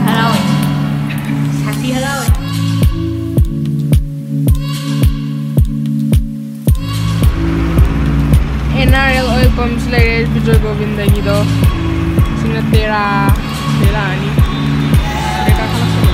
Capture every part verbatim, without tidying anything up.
ꯍꯔꯥꯎꯋꯦ꯫ ꯁꯥꯊꯤ ꯍꯔꯥꯎꯋꯦ꯫ ꯑꯦꯟ ꯑꯥꯔ ꯑꯦꯜ ꯑꯣꯏꯜ ꯄꯝꯁꯨ ꯂꯩꯔꯦ, ꯕꯤꯖꯣꯏ ꯒꯣꯕꯤꯟꯗꯒꯤꯗꯣ꯫ ꯁꯤꯅ ꯇꯦꯔꯥ, ꯇꯦꯔꯥ ꯑꯅꯤ꯫ ꯇꯦꯔꯥ ꯀꯥꯈꯠꯂꯛꯄꯗꯣ꯫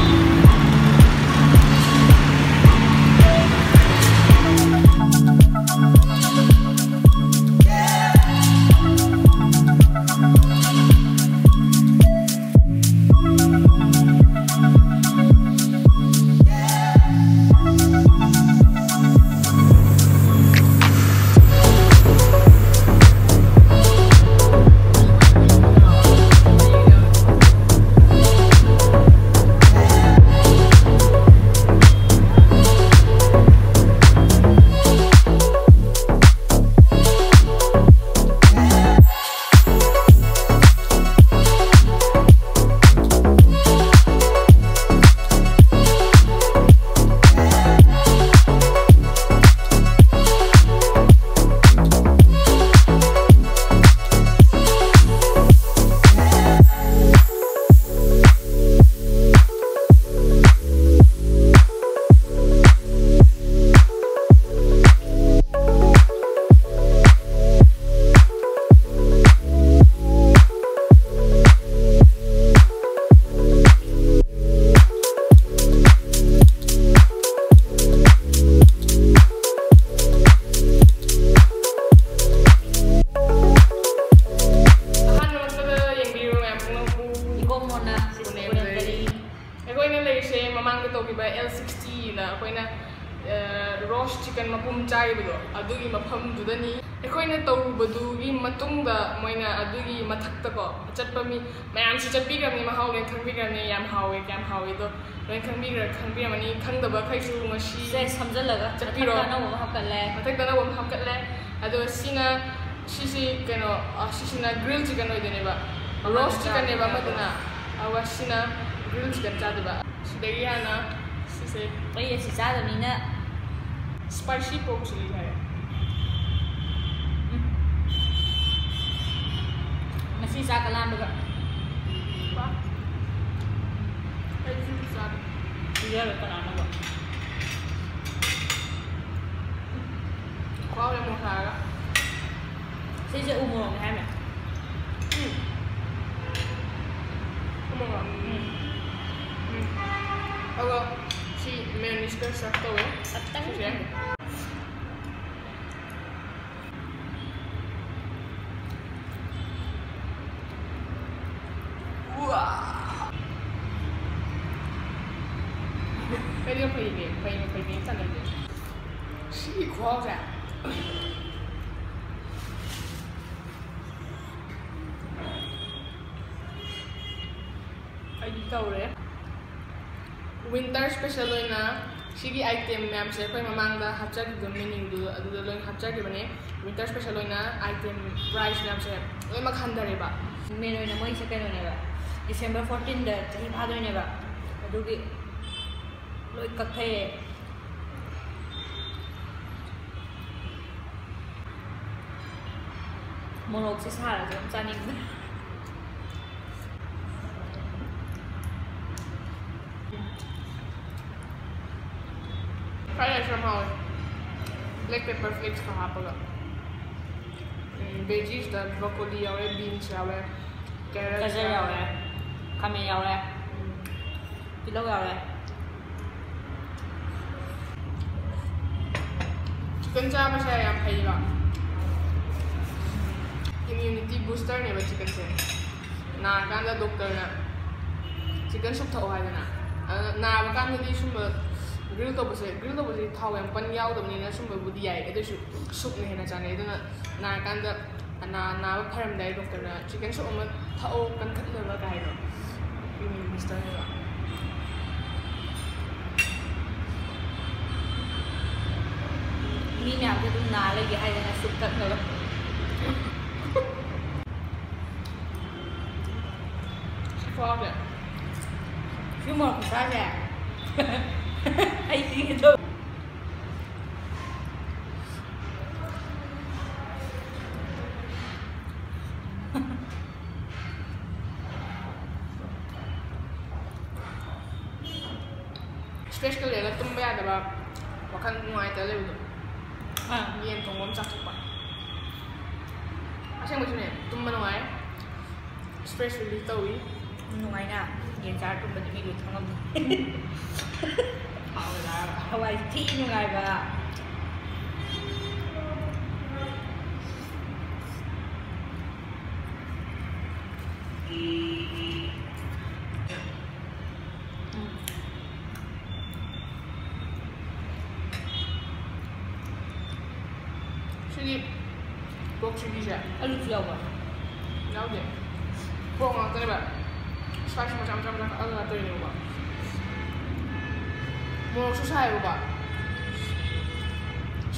ꯑꯍꯥꯟꯕꯃꯛꯇꯗ ꯌꯦꯡꯕꯤꯔꯤꯕ ꯃꯌꯥꯝ ꯄꯨꯝꯅꯃꯛꯄꯨ ꯏꯀꯣꯛ ꯃꯣꯟꯅ ꯁꯤꯁ ꯄꯨꯅꯦꯝ ꯄꯨꯔꯝꯗꯔꯤ꯫ ꯑꯩꯈꯣꯏꯅ ꯂꯩꯔꯤꯁꯦ ꯃꯃꯥꯡꯗ ꯇꯧꯈꯤꯕ ꯑꯦꯜ ꯁꯤꯛꯁꯇꯤꯅ ꯑꯩꯈꯣꯏꯅ, ꯑ, ꯔꯣꯁ ꯆꯤꯀꯟ ꯃꯄꯨꯝ ꯆꯥꯈꯤꯕꯗꯣ, ꯑꯗꯨꯒꯤ ꯃꯐꯝꯗꯨꯗꯅꯤ꯫ ꯑꯩꯈꯣꯏꯅ ꯇꯧꯔꯨꯕꯗꯨꯒꯤ ꯃꯇꯨꯡꯗ ꯃꯣꯏꯅ ꯑꯗꯨꯒꯤ ꯃꯊꯛꯇꯀꯣ, ꯑꯆꯠꯄ ꯃꯤ ꯃꯌꯥꯝꯁꯨ ꯆꯠꯄꯤꯈ꯭ꯔꯕꯅꯤ, ꯃꯍꯥꯎ ꯂꯣꯏ ꯈꯪꯕꯤꯈ꯭ꯔꯕꯅꯤ, ꯌꯥꯝ ꯍꯥꯎꯋꯦ, ꯀꯌꯥꯝ ꯍꯥꯎꯋꯦꯗꯣ ꯂꯣꯏ ꯈꯪꯕꯤꯈ꯭꯭ꯔ-, ꯈꯪꯕꯤꯔꯝꯃꯅꯤ꯫ ꯈꯪꯗꯕꯈꯩꯁꯨ ꯉꯁꯤ ꯁꯦ, ꯁꯝꯖꯜꯂꯒ ꯆꯠꯄꯤꯔꯣ꯫ ꯃꯊꯛꯇ ꯑꯅꯧꯕ ꯑꯃ ꯍꯥꯞꯀꯠꯂꯦ꯫ ꯃꯊꯛꯇ ꯑꯅꯧꯕ ꯑꯃ ꯍꯥꯞꯀꯠꯂꯦ꯫ ꯑꯗꯣ ꯁꯤꯅ, ꯁꯤꯁꯤ ꯀꯩꯅꯣ, ꯑ, ꯁꯤꯁꯤꯅ ꯒ꯭ꯔꯤꯜ ꯆꯤꯀꯟ ꯑꯣꯏꯗꯣꯏꯅꯦꯕ꯫ ꯑꯃꯗꯨꯅ ꯔꯣꯁ ꯆꯤꯀꯟꯅꯦꯕ ꯆꯥꯗꯣꯏꯅꯦ꯫ ꯑꯃꯗꯨꯅ, ꯑꯗꯨꯒ ꯁꯤꯅ ꯒ꯭ꯔꯤꯜ ꯆꯤꯀꯟ ꯆꯥꯗꯣꯏꯕ꯫ ꯁꯤꯗꯒꯤ ꯍꯥꯟꯅ ꯁꯤꯁꯦ ꯑꯩ ꯑꯁꯤ ꯆꯥꯗꯕꯅꯤꯅ ꯁ꯭ꯄꯥꯏꯁꯤ ꯄꯣꯔꯛ ꯆꯤꯂꯤ ꯍꯥꯏꯌꯦ꯫ ꯎꯝ꯫ ꯉꯁꯤ ꯆꯥꯛꯀ ꯂꯥꯝꯕꯒ꯫ ꯄꯥ꯫ ꯑꯩ ꯁꯤꯡꯖꯨ ꯆꯥꯗꯦ꯫ ꯄꯤꯖꯔꯣ ꯀꯅꯥꯅꯣꯕ? ꯈ꯭ꯋꯥꯎ ꯌꯥꯝ ꯃꯣꯠ ꯁꯥꯔꯒ꯫ ꯁꯤꯁꯦ ꯎ ꯃꯣꯔꯣꯛꯅꯦ ꯍꯥꯏꯃꯦ꯫ ꯎꯝ꯫ ꯎ ꯃꯣꯔꯣꯛ꯫ ꯎꯝ꯫ ꯎꯝ꯫ ꯑꯗꯣ ꯁꯤ ꯃꯦꯌꯣꯅꯤꯁꯀ serve ꯇꯧꯋꯦ꯫ ꯈꯇꯪ꯫ ꯁꯤꯁꯦ꯫ ꯎꯋꯥ! ꯀꯩꯅꯣ ꯐꯩꯅꯦ, ꯐꯩꯅꯦ, ꯐꯩꯅꯦ ꯆꯥꯟꯅꯗꯦ꯫ ꯁꯤꯒꯤ ꯈꯨꯍꯥꯎꯁꯦ꯫ ꯑꯩꯗꯤ ꯇꯧꯔꯦ꯫ Winter special ꯑꯣꯏꯅ ꯁꯤꯒꯤ item ꯃꯌꯥꯝꯁꯦ ꯑꯩꯈꯣꯏ ꯃꯃꯥꯡꯗ ꯍꯥꯞꯆꯈꯤꯕ menuꯗꯨ ꯑꯗꯨꯗ ꯂꯣꯏꯅ ꯍꯥꯞꯆꯈꯤꯕꯅꯦ꯫ Winter special ꯑꯣꯏꯅ item price ꯃꯌꯥꯝꯁꯦ ꯂꯣꯏꯅꯃꯛ ꯍꯟꯊꯔꯦꯕ꯫ Main ꯑꯣꯏꯅ ꯃꯣꯏꯁꯦ ꯀꯩꯅꯣꯅꯦꯕ, December fourteenꯗ ꯆꯍꯤ ꯐꯥꯗꯣꯏꯅꯦꯕ, ꯑꯗꯨꯒꯤ ꯂꯣꯏ ꯀꯛꯊꯩꯌꯦ꯫ ꯃꯣꯔꯣꯛꯁꯦ ꯁꯥꯔꯁꯨ ꯌꯥꯝ ꯆꯥꯅꯤꯡꯕ꯫ Fried rice ꯌꯥꯝ ꯍꯥꯎꯋꯦ꯫ Black pepper flakesꯀ ꯍꯥꯞꯄꯒ꯫ ꯎꯝ, veggiesꯇ broccoli ꯌꯥꯎꯔꯦ, beans ꯌꯥꯎꯔꯦ, carrot ꯒꯖꯔ ꯌꯥꯎꯔꯦ, ꯈꯥꯃꯦꯟ ꯌꯥꯎꯔꯦ, ꯎꯝ꯫ ꯇꯤꯜꯍꯧ ꯌꯥꯎꯔꯦ꯫ Chicken ꯆꯥꯕꯁꯦ ꯌꯥꯝ ꯐꯩꯌꯦꯕ꯫ Immunity boosterꯅꯦꯕ chickenꯁꯦ꯫ ꯅꯥꯔꯀꯥꯟꯗ doctorꯅ chicken soup ꯊꯛꯑꯣ ꯍꯥꯏꯗꯅ꯫ ꯑꯗꯨꯅ ꯅꯥꯕ ꯀꯥꯟꯗꯗꯤ ꯁꯨꯝꯕ grill ꯇꯧꯕꯁꯦ, grill ꯇꯧꯕꯁꯦ ꯊꯥꯎ ꯌꯥꯝ ꯀꯟꯅ ꯌꯥꯎꯗꯕꯅꯤꯅ ꯁꯨꯝꯕꯕꯨꯗꯤ ꯌꯥꯏ, ꯑꯗꯨꯏꯁꯨ soupꯅ ꯍꯦꯟꯅ ꯆꯥꯅꯩ꯫ ꯑꯗꯨꯅ ꯅꯥꯔꯀꯥꯟꯗ ꯑꯅꯥ-, ꯑꯅꯥꯕ ꯐꯔꯝꯗꯥꯏ doctorꯅ chicken soup ꯑꯃ ꯊꯛꯑꯣ ꯀꯟꯈꯠꯅꯕ ꯀꯥꯏꯅ꯫ Immune boosterꯅꯦꯕ꯫ ꯃꯤ ꯃꯌꯥꯝꯁꯦ ꯑꯗꯨꯝ ꯅꯥ ꯂꯩꯒꯦ ꯍꯥꯏꯗꯅ soup ꯊꯛꯅꯕ꯫ ꯁꯤ ꯈꯨꯍꯥꯎꯁꯦ꯫ ꯁꯤ ꯃꯣꯔꯣꯛ ꯈꯨꯁꯥꯁꯦ꯫ ꯑꯩ ꯁꯤꯒꯦ ꯇꯧꯋꯦ꯫ ꯂꯩꯔꯒ ꯇꯨꯝꯕ ꯌꯥꯗꯕ, ꯋꯥꯈꯜ ꯅꯨꯡꯉꯥꯏꯇꯕ ꯂꯩꯕꯗꯣ꯫ ꯑꯥ꯫ ꯌꯦꯟ ꯊꯣꯡꯕ ꯑꯃ ꯆꯥꯊꯣꯛꯄ꯫ ꯑꯁꯦꯡꯕꯁꯨꯅꯦ, ꯇꯨꯝꯕ ꯅꯨꯡꯉꯥꯏ, stress relief ꯇꯧꯏ꯫ ꯅꯨꯡꯉꯥꯏꯅ ꯌꯦꯟ ꯆꯥꯔ ꯇꯨꯝꯕꯗꯤ ꯃꯤ ꯂꯣꯏ ꯈꯪꯉꯝꯅꯤ꯫ ꯍꯥꯎꯋꯦ ꯍꯥꯏꯔꯒ꯫ ꯍꯋꯥꯏ ꯊꯤ ꯅꯨꯡꯉꯥꯏꯕ꯫ ꯎꯝ꯫ ꯁꯤꯗꯤ pork chilliꯁꯦ ꯑꯂꯨꯁꯨ ꯌꯥꯎꯕ? ꯌꯥꯎꯗꯦ꯫ Pork ꯉꯥꯛꯇꯅꯦꯕ꯫ Slice ꯃꯆꯥ ꯃꯆꯥ ꯃꯆꯥ ꯀꯛꯑꯒ ꯇꯧꯔꯤꯅꯦꯕꯀꯣ꯫ ꯃꯣꯔꯣꯛꯁꯨ ꯁꯥꯏꯕꯀꯣ꯫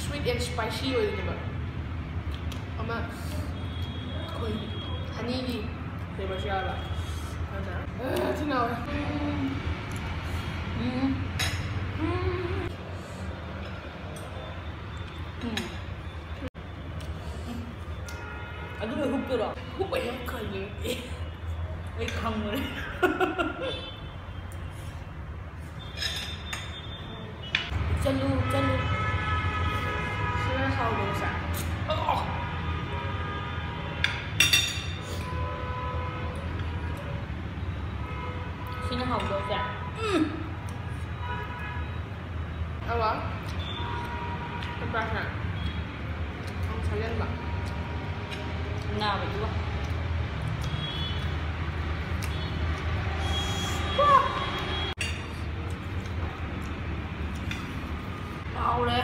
Sweet and spicy ꯑꯣꯏꯗꯣꯏꯅꯦꯕ꯫ ꯑꯃ ꯑꯩꯈꯣꯏ honeyꯒꯤ flavorꯁꯨ ꯌꯥꯎꯋꯦꯕ꯫ ꯑꯗꯨꯅ, ꯑ, ꯊꯤꯅ ꯍꯥꯎꯋꯦ꯫ ꯎꯝ꯫ ꯎꯝ꯫ ꯎꯝ꯫ ꯑꯗꯨ ꯂꯣꯏ ꯍꯨꯞꯇꯣꯏꯔꯣ? ꯍꯨꯞꯄ ꯌꯥꯝ ꯀꯜꯂꯦ꯫ ꯑꯩ ꯈꯪꯉꯨꯔꯦ꯫ ꯆꯠꯂꯨ, ꯆꯠꯂꯨ꯫ ꯁꯤꯅ ꯍꯥꯎꯗꯧꯁꯦ꯫ ꯑꯣ! ꯁꯤꯅ ꯍꯥꯎꯗꯧꯁꯦ꯫ ꯎꯝ꯫ ꯑꯋꯥ꯫ ꯆꯝꯄ꯭ꯔꯥꯁꯦ꯫ ꯌꯥꯝ ꯁꯥꯖꯟꯕ꯫ ꯅꯥꯕꯗꯨꯒ꯫ ꯍꯥꯎꯔꯦ꯫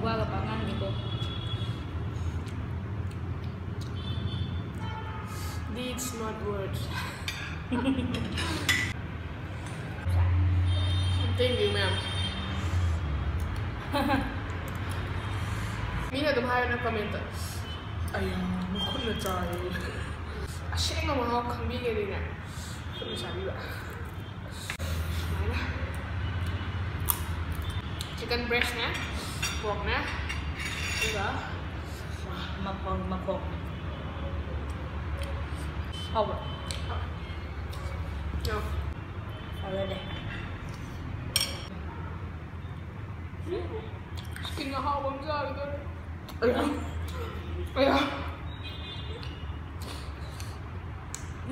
ꯋꯥꯒ ꯄꯥꯛ ꯉꯥꯡꯗꯦꯀꯣ꯫ Deeds, not words. Thank you, ma'am. ꯃꯤꯅ ꯑꯗꯨꯝ ꯍꯥꯏꯌꯣ ꯅꯪ commentꯇ, "ꯑꯩ ꯃꯈꯨꯠꯅ ꯆꯥꯏ"꯫ ꯑꯁꯦꯡꯕ ꯃꯍꯥꯎ ꯈꯪꯕꯤꯒꯦꯗꯤꯅꯦ, ꯈꯨꯠꯅ ꯆꯥꯕꯤꯕ꯫ Chicken breastꯅꯦ, porkꯅꯦ, ꯑꯗꯨꯒ ꯃꯈꯣꯡ ꯃꯈꯣꯡ ꯍꯥꯎꯕ꯭ꯔꯣ? ꯌꯥꯎ꯫ ꯍꯥꯎꯔꯦ꯫ Chicken ꯑꯍꯥꯎꯕ ꯑꯃ ꯆꯥꯒꯗꯧꯔꯦ꯫ ꯑꯌꯥ꯫ ꯑꯌꯥ꯫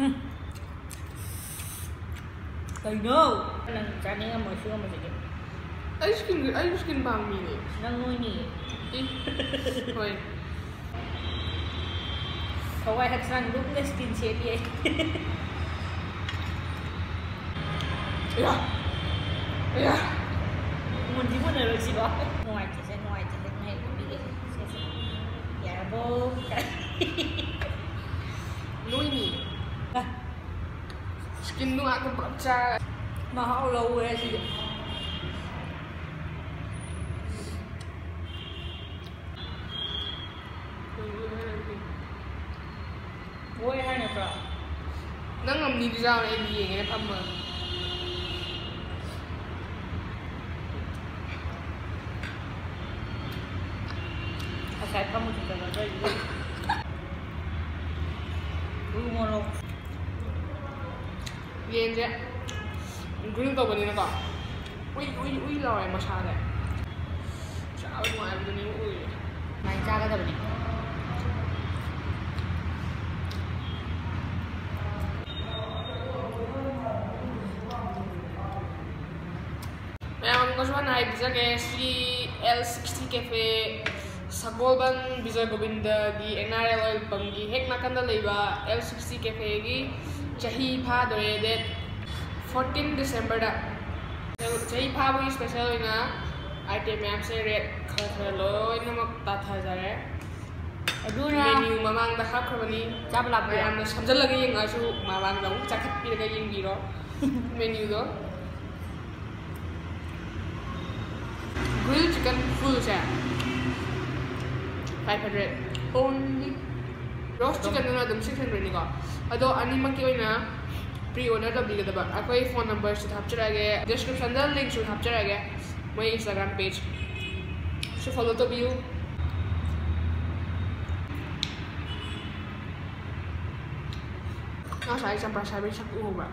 ꯎꯝ꯫ ꯀꯩꯅꯣ? ꯅꯪ ꯆꯥꯅꯤꯡꯉꯝꯃꯣꯏ ꯁꯤꯒꯨꯝꯕꯁꯤꯗꯤ꯫ ꯑꯩ chicken, ꯑꯩ chicken ꯄꯥꯝꯃꯤꯅꯦ꯫ ꯅꯪ ꯅꯣꯏꯅꯤꯌꯦ꯫ ꯏ꯫ ꯍꯣꯏ꯫ ꯊꯋꯥꯏ ꯍꯛꯆꯥꯡ ꯂꯨꯝꯅ chicken ꯁꯦꯠꯂꯤ ꯑꯩ꯫ ꯑꯌꯥ꯫ ꯑꯌꯥ꯫ ꯃꯨꯟꯗꯤ ꯃꯨꯟꯅꯔꯣꯏ ꯁꯤꯕꯣ꯫ ꯅꯨꯡꯉꯥꯏꯇꯦꯁꯦ, ꯅꯨꯡꯉꯥꯏꯇꯦꯁꯦ, ꯅꯨꯡꯉꯥꯏ ꯅꯨꯄꯤꯒꯤꯁꯦ꯫ ꯁꯦ, ꯁꯦ꯫ ꯌꯥꯔꯕꯣ? ꯅꯣꯏꯅꯤ꯫ ꯑ꯫ Chickenꯗꯨ ꯉꯥꯛꯇ ꯄꯨꯂꯞ ꯆꯥꯔꯒ꯫ ꯃꯍꯥꯎ ꯂꯧꯋꯦ ꯁꯤꯗꯤ꯫ ꯍꯣꯏ ꯍꯥꯏ ꯅꯠꯇ꯭ꯔꯣ? ꯅꯪ ꯉꯝꯅꯤꯗꯤ ꯆꯥꯎꯅꯦ, ꯑꯩꯗꯤ ꯌꯦꯡꯒꯦꯅ ꯐꯝꯃꯒ꯫ ꯉꯁꯥꯏ ꯐꯝꯃꯨ ꯆꯠꯇꯅ ꯇꯧꯔꯤꯗꯨ꯫ ꯎ ꯃꯣꯔꯣꯛ꯫ ꯌꯦꯟꯁꯦ grill ꯇꯧꯕꯅꯤꯅꯀꯣ, ꯎꯏ ꯎꯏ ꯎꯏ ꯂꯥꯎꯋꯦ ꯃꯁꯥꯁꯦ꯫ ꯆꯥꯕ ꯅꯨꯡꯉꯥꯏꯕꯗꯨꯅꯦ ꯑꯣꯏꯔꯤꯁꯦ꯫ ꯁꯨꯃꯥꯏꯅ ꯆꯥꯒꯗꯕꯅꯤ꯫ ꯃꯌꯥꯝ ꯑꯃꯨꯛꯀꯁꯨ ꯍꯟꯅ ꯍꯥꯏꯕꯤꯖꯒꯦ, ꯁꯤ L sixty Cafe, ꯁꯒꯣꯜꯕꯟ Bijoy ꯒꯣꯕꯤꯟꯗꯒꯤ N R L oil pumpꯀꯤ ꯍꯦꯛ ꯅꯥꯀꯟꯗ ꯂꯩꯕ L sixty Cafeꯒꯤ ꯆꯍꯤ ꯐꯥꯗꯣꯔꯦ, date fourteen Decemberꯗ꯫ ꯆꯍꯤ ꯐꯥꯕꯒꯤ special ꯑꯣꯏꯅ item ꯃꯌꯥꯝꯁꯦ rate ꯈꯔ ꯈꯔ ꯂꯣꯏꯅꯃꯛ ꯇꯥꯊꯖꯔꯦ꯫ ꯑꯗꯨꯅ Menu ꯃꯃꯥꯡꯗ ꯍꯥꯞꯈ꯭ꯔꯕꯅꯤ꯫ ꯆꯥꯕ ꯂꯥꯛꯄꯤꯔꯣ꯫ ꯃꯌꯥꯝꯅ ꯁꯝꯖꯜꯂꯒ ꯌꯦꯡꯉꯛꯑꯁꯨ ꯃꯃꯥꯡꯗ ꯑꯃꯨꯛ ꯆꯥꯈꯠꯄꯤꯔꯒ ꯌꯦꯡꯕꯤꯔꯣ menuꯗꯣ꯫ Grill chicken fullꯁꯦ five hundred only. Roast chickenꯗꯨꯅ ꯑꯗꯨꯝ six hundredꯅꯤꯀꯣ꯫ ꯑꯗꯣ ꯑꯅꯤꯃꯛꯀꯤ ꯑꯣꯏꯅ pre order ꯇꯧꯕꯤꯒꯗꯕ꯫ ꯑꯩꯈꯣꯏ phone numberꯁꯨ ꯍꯥꯞꯆꯔꯛꯑꯒꯦ, descriptionꯗ linkꯁꯨ ꯍꯥꯞꯆꯔꯛꯑꯒꯦ꯫ ꯃꯣꯏ Instagram page ꯁꯨ follow ꯇꯧꯕꯤꯌꯨ꯫ ꯉꯁꯥꯏ ꯆꯝꯄ꯭ꯔꯥ ꯁꯥꯕꯤ ꯁꯛꯇꯨ ꯎꯍꯧꯕ꯭ꯔꯥ?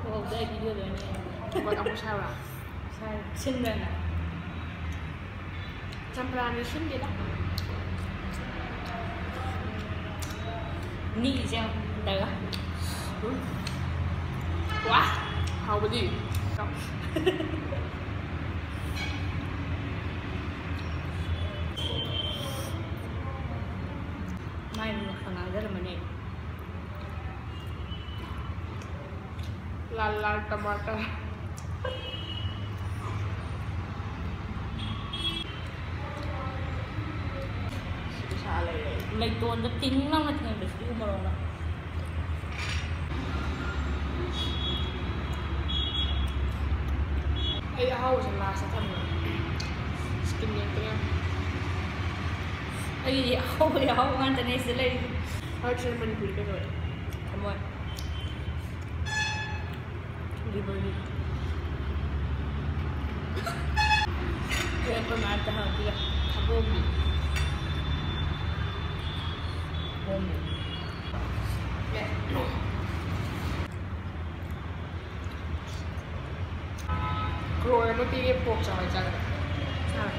ꯎꯍꯧꯗꯦ, ꯑꯩ video ꯗ ꯑꯣꯏꯅ ꯌꯦꯡꯉꯦ꯫ ꯃꯣꯏ ꯑꯃꯨꯛ ꯁꯥꯕ꯭ꯔꯥ? ꯁꯥꯏ꯫ ꯁꯤꯟꯕ꯭ꯔꯅꯦ? ꯆꯝꯄ꯭ꯔꯥꯅꯤ ꯁꯤꯟꯗꯦꯗ꯫ ꯅꯤꯛꯏꯁꯦ ꯌꯦꯡꯉꯨ, ꯇꯧꯔꯒ꯫ ꯎꯝ꯫ ꯋꯥ! ꯍꯥꯎꯕꯗꯤ꯫ ꯃꯥꯏ ꯃꯈꯥ ꯉꯥꯡꯖꯔꯝꯃꯅꯤ꯫ ꯂꯥꯜ ꯂꯥꯜ ꯇꯃꯥꯇꯔ꯫ ꯁꯥ ꯂꯩꯔꯦ꯫ ꯂꯩꯇꯣꯟꯗ ꯇꯤꯡ ꯂꯥꯎꯅ ꯊꯦꯡꯕꯁꯤꯗꯤ ꯎ ꯃꯣꯔꯣꯛꯅ꯫ ꯑꯩ ꯑꯍꯥꯎꯕꯁꯦ last ꯇ ꯊꯝꯃꯦ꯫ Skin ꯂꯣꯏ ꯇꯣꯛꯑꯦ꯫ ꯑꯩꯒꯤꯗꯤ ꯑꯍꯥꯎꯕ ꯑꯍꯥꯎꯕ ꯉꯥꯛꯇꯅꯦ ꯁꯤꯗ ꯂꯩꯔꯤꯁꯦ꯫ ꯍꯣꯏ, ꯁꯤꯗ ꯃꯅꯤꯄꯨꯔꯤ ꯀꯩꯅꯣ ꯊꯝꯃꯣꯏ꯫ Liver ꯅꯤ꯫ ꯑꯩ ꯑꯩꯈꯣꯏ ꯃꯥꯗ ꯍꯪꯉꯛꯈꯤꯒꯦ꯫ ꯊꯕꯣꯡꯗꯤ꯫ ꯊꯕꯣꯡꯗꯤ꯫ Crore ꯑꯃ ꯄꯤꯒꯦ, pork ꯆꯥꯎ ꯍꯥꯏ ꯆꯥꯒꯗ꯭ꯔꯥ? ꯆꯥꯔꯣꯏ꯫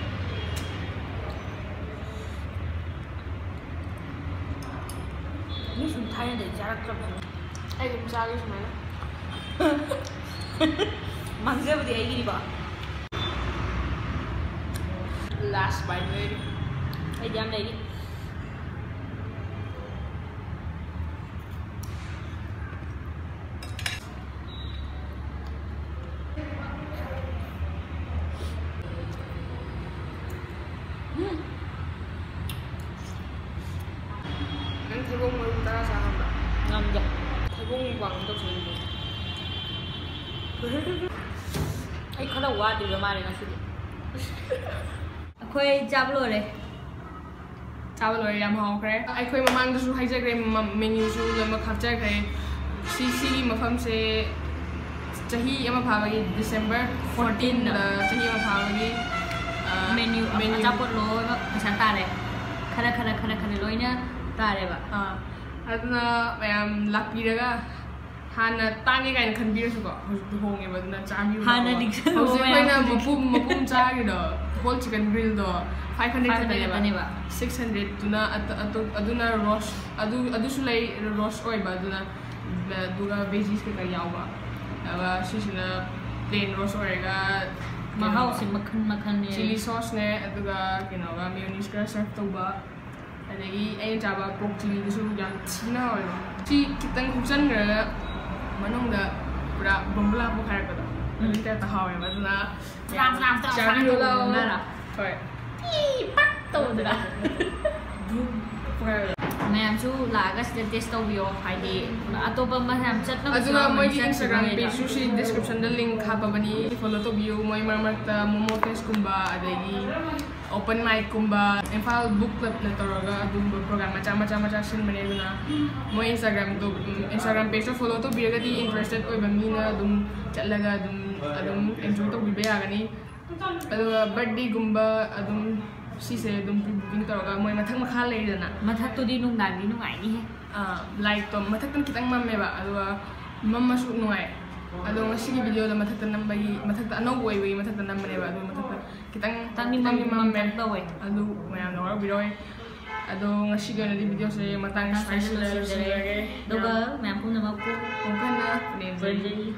ꯃꯤ ꯁꯨꯝ ꯊꯥꯏꯅꯗꯒꯤ ꯆꯥꯔꯛꯇ꯭ꯔꯕꯅꯤ꯫ ꯑꯩ ꯑꯗꯨꯝ ꯆꯥꯒꯦ ꯁꯨꯃꯥꯏꯅ꯫ ꯃꯥꯡꯖꯕꯗꯤ ꯑꯩꯒꯤꯅꯤꯀꯣ꯫ Last bite ꯂꯩꯔꯤ꯫ ꯑꯩꯗꯤ ꯌꯥꯝ ꯂꯩꯔꯤ꯫ ꯎꯝ꯫ ꯅꯪ ꯊꯩꯕꯣꯡ ꯃꯔꯨ ꯇꯔꯥ ꯆꯥ ꯉꯝꯕ꯭ꯔꯥ? ꯉꯝꯗꯦ꯫ ꯊꯩꯕꯣꯡ mukbang ꯑꯃ ꯇꯧꯁꯦ꯫ ꯑꯩ ꯈꯔ ꯋꯥꯗꯣꯏꯕ ꯃꯥꯜꯂꯦ ꯉꯁꯤꯗꯤ꯫ ꯑꯩꯈꯣꯏ ꯆꯥꯕ ꯂꯣꯏꯔꯦ꯫ ꯆꯥꯕ ꯂꯣꯏꯔꯦ, ꯌꯥꯝ ꯍꯥꯎꯈ꯭ꯔꯦ꯫ ꯑꯩꯈꯣꯏ ꯃꯃꯥꯡꯗꯁꯨ ꯍꯥꯏꯖꯈ꯭ꯔꯦ, ꯃ-, menu ꯁꯨ ꯂꯣꯏꯅꯃꯛ ꯍꯥꯞꯆꯈ꯭ꯔꯦ꯫ ꯁꯤ, ꯁꯤꯒꯤ ꯃꯐꯝꯁꯦ ꯆꯍꯤ ꯑꯃ ꯐꯥꯕꯒꯤ, December fourteen ꯗ ꯆꯍꯤ ꯑꯃ ꯐꯥꯕꯒꯤ, ꯑ, ꯃꯦꯅ꯭ꯌꯨ menu. ꯑꯆꯥꯄꯣꯠ ꯂꯣꯏꯅꯃꯛ ꯄꯩꯁꯥ ꯇꯥꯔꯦ꯫ ꯈꯔ ꯈꯔ ꯈꯔ ꯈꯔ ꯂꯣꯏꯅ ꯇꯥꯔꯦꯕ꯫ ꯑꯥ, ꯑꯗꯨꯅ ꯃꯌꯥꯝ ꯂꯥꯛꯄꯤꯔꯒ, ꯍꯥꯟꯅ ꯇꯥꯡꯉꯦ ꯀꯥꯏꯅ ꯈꯟꯕꯤꯔꯁꯨꯀꯣ, ꯍꯧꯖꯤꯛꯇꯤ ꯍꯣꯡꯉꯦꯕ, ꯑꯗꯨꯅ ꯆꯥꯕꯤꯌꯨ ꯍꯥꯟꯅ ꯂꯥꯛꯑꯣ꯫ ꯅꯤꯡꯁꯤꯡꯂꯨꯕ ꯍꯧꯖꯤꯛ ꯑꯩꯈꯣꯏꯅ ꯃꯌꯥꯝꯗꯨꯗꯤ꯫ ꯃꯄꯨꯝ ꯃꯄꯨꯝ ꯆꯥꯈ꯭ꯔꯤꯗꯣ, whole chicken grillꯗꯣ, five hundred Five hundred ꯈꯛꯇꯅꯦꯕ. ꯈꯛꯇꯅꯦꯕ꯫ Six hundred ꯗꯨꯅ ꯑꯇ-, ꯑꯇꯣꯞ-, ꯑꯗꯨꯅ roast, ꯑꯗꯨ, ꯑꯗꯨꯁꯨ ꯂꯩ, roast ꯑꯣꯏꯕ ꯑꯗꯨꯅ, ꯑꯗꯨꯒ veggies ꯀꯩꯀꯥ ꯌꯥꯎꯕ꯫ ꯑꯗꯨꯒ ꯁꯤꯁꯤꯅ plain roast ꯑꯣꯏꯔꯒ, ꯃꯍꯥꯎꯁꯦ ꯃꯈꯜ ꯃꯈꯜꯅꯦ꯫ Chilli sauceꯅꯦ, ꯑꯗꯨꯒ ꯀꯩꯅꯣꯒ, mayonnaise ꯈꯔ serve ꯇꯧꯕ꯫ ꯑꯗꯒꯤ ꯑꯩꯅ ꯆꯥꯕ pork chilliꯗꯨꯁꯨ ꯌꯥꯝ ꯊꯤꯅ ꯍꯥꯎꯋꯦꯕ꯫ ꯁꯤ ꯈꯤꯇꯪ ꯍꯨꯞꯆꯟꯈ꯭ꯔꯒ ꯃꯅꯨꯡꯗ ꯄꯨꯔꯥ ꯕꯣꯝꯕꯨꯂꯥ ꯄꯣꯈꯥꯏꯔꯛꯄꯗꯣ, ꯑꯗꯨꯒꯤ typeꯇ ꯍꯥꯎꯋꯦꯕ꯫ ꯑꯗꯨꯅ ꯆꯥꯝ ꯆꯥꯝ ꯆꯥꯝ ꯆꯥꯕꯤꯌꯨ ꯆꯥꯝ ꯂꯥꯛꯑꯣ꯫ ꯆꯥꯝ ꯍꯣꯏ꯫ ꯄꯤ ꯄꯥꯛ ꯇꯧꯗꯅ꯫ ꯕꯨꯝ ꯄꯣꯈꯥꯏꯔꯛꯄꯗꯣ꯫ ꯃꯌꯥꯝꯁꯨ ꯂꯥꯛꯑꯒ ꯁꯤꯗ taste ꯇꯧꯕꯤꯌꯣ, ꯍꯥꯏꯗꯤ ꯑꯇꯣꯞꯄ ꯃꯌꯥꯝ ꯆꯠꯅꯕꯁꯨ ꯑꯗꯨꯒ ꯌꯥꯎꯔꯝꯒꯅꯤ, ꯃꯣꯏꯒꯤ ꯆꯠꯈꯤꯕ Instagram ꯃꯈꯩꯗꯣ꯫ Pageꯁꯨ ꯁꯤ descriptionꯗ link ꯍꯥꯞꯄꯕꯅꯤ, follow ꯇꯧꯕꯤꯌꯨ꯫ ꯃꯣꯏ ꯃꯔꯛ ꯃꯔꯛꯇ momo festꯀꯨꯝꯕ, ꯑꯗꯒꯤ open micꯀꯨꯝꯕ, ꯏꯝꯐꯥꯜ book clubꯅ ꯇꯧꯔꯒ ꯑꯗꯨꯒꯨꯝꯕ program ꯃꯆꯥ ꯃꯆꯥ ꯃꯆꯥ ꯁꯤꯟꯕꯅꯦ꯫ ꯑꯗꯨꯅ ꯃꯣꯏ Instagramꯗꯣ, ꯎꯝ, Instagram pageꯇꯣ follow ꯇꯧꯕꯤꯔꯒꯗꯤ interested ꯑꯣꯏꯕ ꯃꯤꯅ ꯑꯗꯨꯝ ꯆꯠꯂꯒ ꯑꯗꯨꯝ, ꯑꯗꯨꯝ enjoy ꯇꯧꯕꯤꯕ ꯌꯥꯒꯅꯤ꯫ ꯑꯗꯨꯒ birthdayꯒꯨꯝꯕ ꯑꯗꯨꯝ ꯁꯤꯁꯦ ꯑꯗꯨꯝ pre-booking ꯇꯧꯔꯒ ꯃꯣꯏ ꯃꯊꯛ ꯃꯈꯥ ꯂꯩꯗꯅ꯫ ꯃꯊꯛꯇꯨꯗꯤ ꯅꯨꯡꯗꯥꯡꯗꯤ ꯅꯨꯡꯉꯥꯏꯅꯤꯍꯦ꯫ ꯑꯥ, lightꯇꯣ ꯃꯊꯛꯇꯅ ꯈꯤꯇꯪ ꯃꯝꯃꯦꯕ, ꯑꯗꯨꯒ ꯃꯝꯃꯁꯨ ꯅꯨꯡꯉꯥꯏ꯫ ꯑꯗꯣ ꯉꯁꯤꯒꯤ videoꯗ ꯃꯊꯛꯇ ꯅꯝꯕꯒꯤ, ꯃꯊꯛꯇ ꯑꯅꯧꯕ ꯑꯣꯏꯕꯒꯤ ꯃꯊꯛꯇ ꯅꯝꯕꯅꯦꯕ, ꯑꯗꯣ ꯃꯊꯛꯇ ꯈꯤꯇꯪ, ꯈꯤꯇꯪꯗꯤ ꯈꯤꯇꯪꯗꯤ ꯃꯝ-, ꯃꯝꯃꯦ꯫ ꯃꯝꯇꯛ ꯇꯧꯋꯦ꯫ ꯑꯗꯨ ꯃꯌꯥꯝꯅ ꯋꯥꯔꯧꯕꯤꯔꯣꯏ꯫ ꯑꯗꯣ ꯉꯁꯤꯒꯤ ꯑꯣꯏꯅꯗꯤ videoꯁꯦ ꯃꯇꯥꯡ ꯃꯇꯥꯡ ꯁ꯭ꯋꯥꯏꯁꯤꯗ ꯁ꯭ꯋꯥꯏꯁꯤꯗ ꯂꯣꯏꯁꯤꯟꯖꯔꯒꯦ꯫ ꯑꯗꯨꯒ ꯃꯌꯥꯝ ꯄꯨꯝꯅꯃꯛꯄꯨ ꯑꯃꯨꯛ ꯍꯟꯅ ꯄꯨꯅꯦꯝꯖꯔꯤ꯫